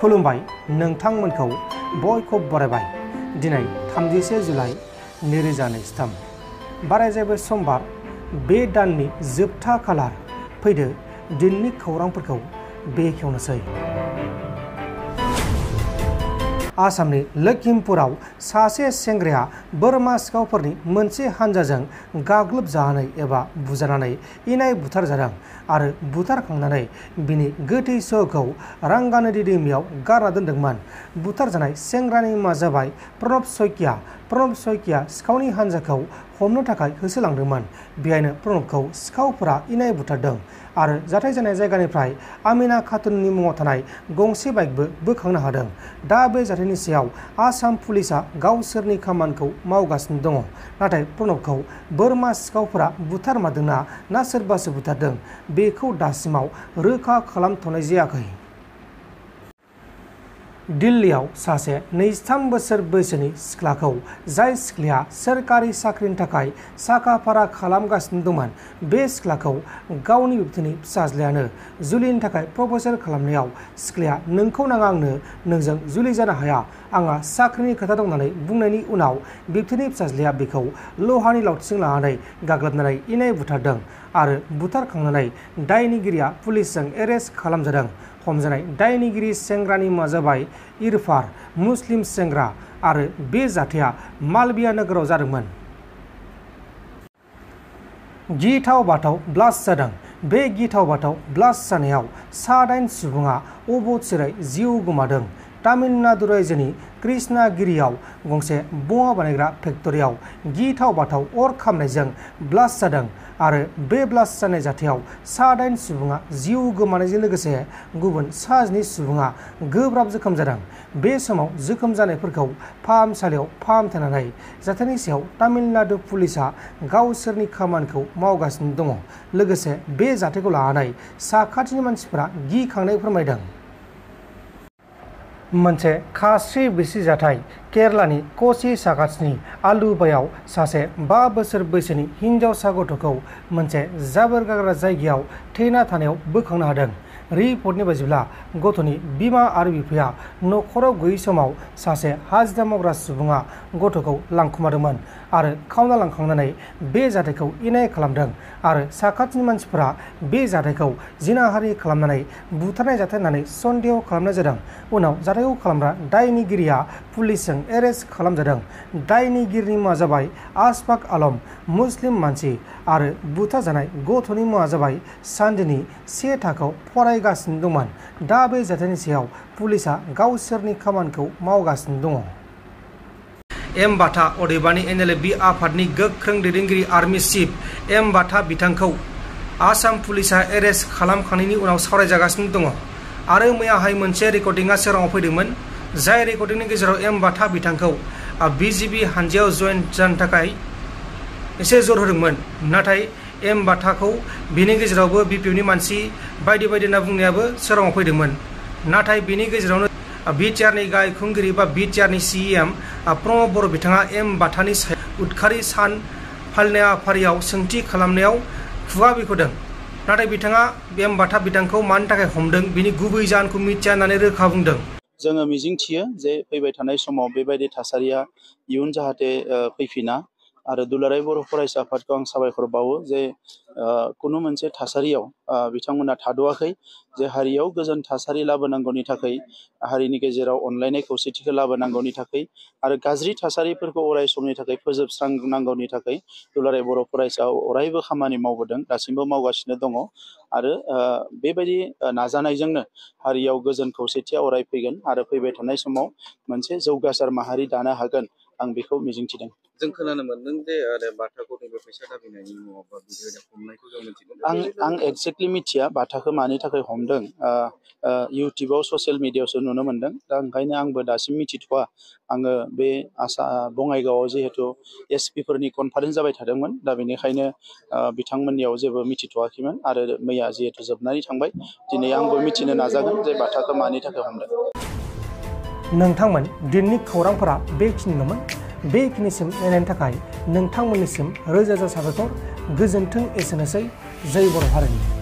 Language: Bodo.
खुलुमबाय नोंथांमोनखौ बयखौबो बरायबाय। दिनै 31 जुलाइ 2023 बारायजायबो समबार बे दाननि जोबथा खालार। फैदो दिननि खौरांफोरखौ बेखेवनोसै। आसामनि लखिमपुराव सासे सेंग्राया बोरमा सिखावफोरनि मोनसे हानजाजों गाग्लोबजानानै एबा बुजानानै इनाय बुथारजादों आरो बुथारखांनानै बिनि गोथै सहखौ रांगानेरि दैमायाव गारना दोनदोंमोन। बुथारजानाय सेंग्रानि मुङा जाबाय प्रणब सयकिया। प्रणब सयकिया सिखावनि हानजाखौ हमनो थाखाय होसोलांदोंमोन। बेहायनो प्रणबखौ सिखावफोरा इनाय बुथारदों आरो जाथाय जानाय जायगानिफ्राय आमिना खातुननि मुङाव थानाय गंसे बाइकबो बोखांनो हादों। दा बे जाथायनि सायाव आसाम पुलिसा गावसोरनि खामानिखौ मावगासिनो दङ। नाथाय प्रणबखौ बोरमा सिखावफोरा बुथारमारदोंना ना सोरबासो बुथारदों बेखौ दासिमाव रोखा खालामथ'नाय जायाखै। दिल्लीयाव सासे 23 बोसोर बैसोनि सिख्लाखौ जाय सिख्लाया सोरखारि साख्रिनि थाखाय साखाफारा खालामगासिनो दंमोन, बे सिख्लाखौ गावनि बिबथैनि फिसाज्लायानो जुलिनि थाखाय प्रप'जेल खालामनायाव सिख्लाया नोंखौ नाङा आंनो, नोंजों जुलि जानो हाया, आंहा साख्रिनि खोथा दं होननानै बुंनायनि उनाव बिबथैनि फिसाज्लाया बेखौ लहानि लावथिजों लानानै गाग्लोबनानै इनाय बुथारदों आरो बुथारखांनानै दायनिगिरिया पुलिसजों एरेस्ट खालामजादों। हमजानाय दायनिगिरि सेंग्रानि मुङा जाबाय इरफान, मुस्लिम सेंग्रा आरो बे जाथाया मालबिया नोगोराव जादोंमोन। गिथाव बाथाव ब्लास्ट जादों। बे गिथाव बाथाव ब्लास्ट जानायाव 9 सुबुङा अबथिरै जिउ गोमादों। तामिलनाडु रायजोनि कृष्णागिरियाव गंसे बमा बानायग्रा फेक्टरियाव गिथाव बाथाव अर खामनायजों ब्लास्ट जादों आरो बे ब्लास्ट जानाय जाथायाव 9 सुबुङा जिउ गोमानायजों लोगोसे गुबुन 9 सुबुङा गोब्राब जोखोम जादों। बे समाव जोखोम जानायफोरखौ फाहामसालियाव फाहामथायनानै जाथायनि सायाव तामिलनाडु पुलिसा गावसोरनि खामानिखौ मावगासिनो दङ। लोगोसे बे जाथायखौ लानानै साखाथिनि मानसिफोरा गिखांनाय फोरमायदों। मोनसे खास्रि बिस्रि जाथाय। केरलानि क'चि साखाथिनि आलुबायाव सासे 5 बोसोर बैसोनि हिनजावसा गथ'खौ मोनसे जाबोर गारग्रा जायगायाव थैना थानायाव बोखांनो हादों। रिपर्टनि बायदिब्ला गथ'नि बिमा आरो बिफाया न'खराव गैयै समाव सासे हाजिरा मावग्रा सुबुङा गथ'खौ लांखुमादोंमोन आरो खावना लांखांनानै बे जाथायखौ इनाय खालामदों आरो साखाथिनि मानसिफोरा बे जाथायखौ जिनाहारि खालामनानै बुथारनाय जाथाय होननानै सन्देह खालामनाय जादों। उनाव जाथायखौ खालामग्रा दायनिगिरिया पुलिसजों एरेस्ट खालामजादों। दायनिगिरिनि मुङा जाबाय आशफाक आलम, मुस्लिम मानसि आरो बुथारजानाय गथ'नि मुङा जाबाय सान्दिनि, 1 थाखोआव फरायगासिनो दंमोन। दा बे जाथायनि सायाव पुलिसा गावसोरनि खामानिखौ मावगासिनो दङ। एम बाथा अदेबानि NLB आफादनि गोख्रों दैदेनगिरि आर्मि चिफ एम बाथा बिथांखौ आसाम पुलिसा एरेस्ट खालामखांनायनि उनाव सावरायजागासिनो दङ आरो मैयाहाय मोनसे रेकर्डिंआ सोराङाव फैदोंमोन। जाय रेकर्डिंनि गेजेराव एम बाथा बिथांखौ BJP हानजायाव जयेन जानो थाखाय एसे जर होदोंमोन। नाथाय एम बाथाखौ बिनि गेजेरावबो BPFनि मानसि बायदि बायदि होनना बुंनायाबो सोराङाव फैदोंमोन। नाथाय बिनि गेजेरावनो BTRनि गाहाय खुंगिरि बा BTRनि CEM प्रमद बर' बिथाङा एम बाथानि सायाव उदखारि सान फालिनाय हाबाफारियाव सोंथि खालामनायाव खुगा बेखेवदों। नाथाय बिथाङा एम बाथा बिथांखौ मानि थाखाय हमदों बिनि गुबै जाहोनखौ मिथिया होननानै रोखा बुंदों। जोङो मिजिंथियो जे फैबाय थानाय समाव बेबायदि थासारिया इयुन जाहाथे फैफिना आरो दुलाराय बर' फरायसा आफादखौ आं साबायखर बावो जे कुनु मोनसे थासारियाव बिथांमोना थाद'आखै, जे हारियाव गोजोन थासारि लाबोनांगौनि थाखाय, हारिनि गेजेराव अनलायनाय खौसेथिखौ लाबोनांगौनि थाखाय आरो गाज्रि थासारिफोरखौ अराय समनि थाखाय फोजोबस्रांनांगौनि थाखाय दुलाराय बर' फरायसा अरायबो खामानि मावबोदों, दासिमबो मावगासिनो दङ आरो बेबायदि नाजानायजोंनो हारियाव गोजोन खौसेथिया अराय फैगोन आरो फैबाय थानाय समाव मोनसे जौगासार माहारि दानो हागोन, आं बेखौ मिजिंथिदों। जों खोनानो मोनदों जे बाथाखौ नैबे फैसा दाबिनायनि मुङाव बा बिदिनो हमनायखौ जों मिथिदों। आं एक्जेक्टलि मिथिया बाथाखौ मानि थाखाय हमदों। इउटुबाव ससियेल मिडियायावसो नुनो मोनदों। दा ओंखायनो आंबो दासिम मिथिथ'वा। आङो बे बङाइगावआव जिहेथु SP फोरनि कनफारेन्स जाबाय थादोंमोन, दा बेनिखायनो बिथांमोननियाव जेबो मिथिथ'वाखैमोन आरो मैया जिहेथु जोबनानै थांबाय, दिनै आंबो मिथिनो नाजागोन जे बाथाखौ मानि थाखाय हमदों। नोंथांमोन दिननि खौरांफोरा बेखिनिल'मोन। बेखिनिसिम नायनायनि थाखाय नोंथांमोननिसिम रोजा रोजा साबायखर। गोजोन्थों। एसेनोसै। जय बर' हारिनि।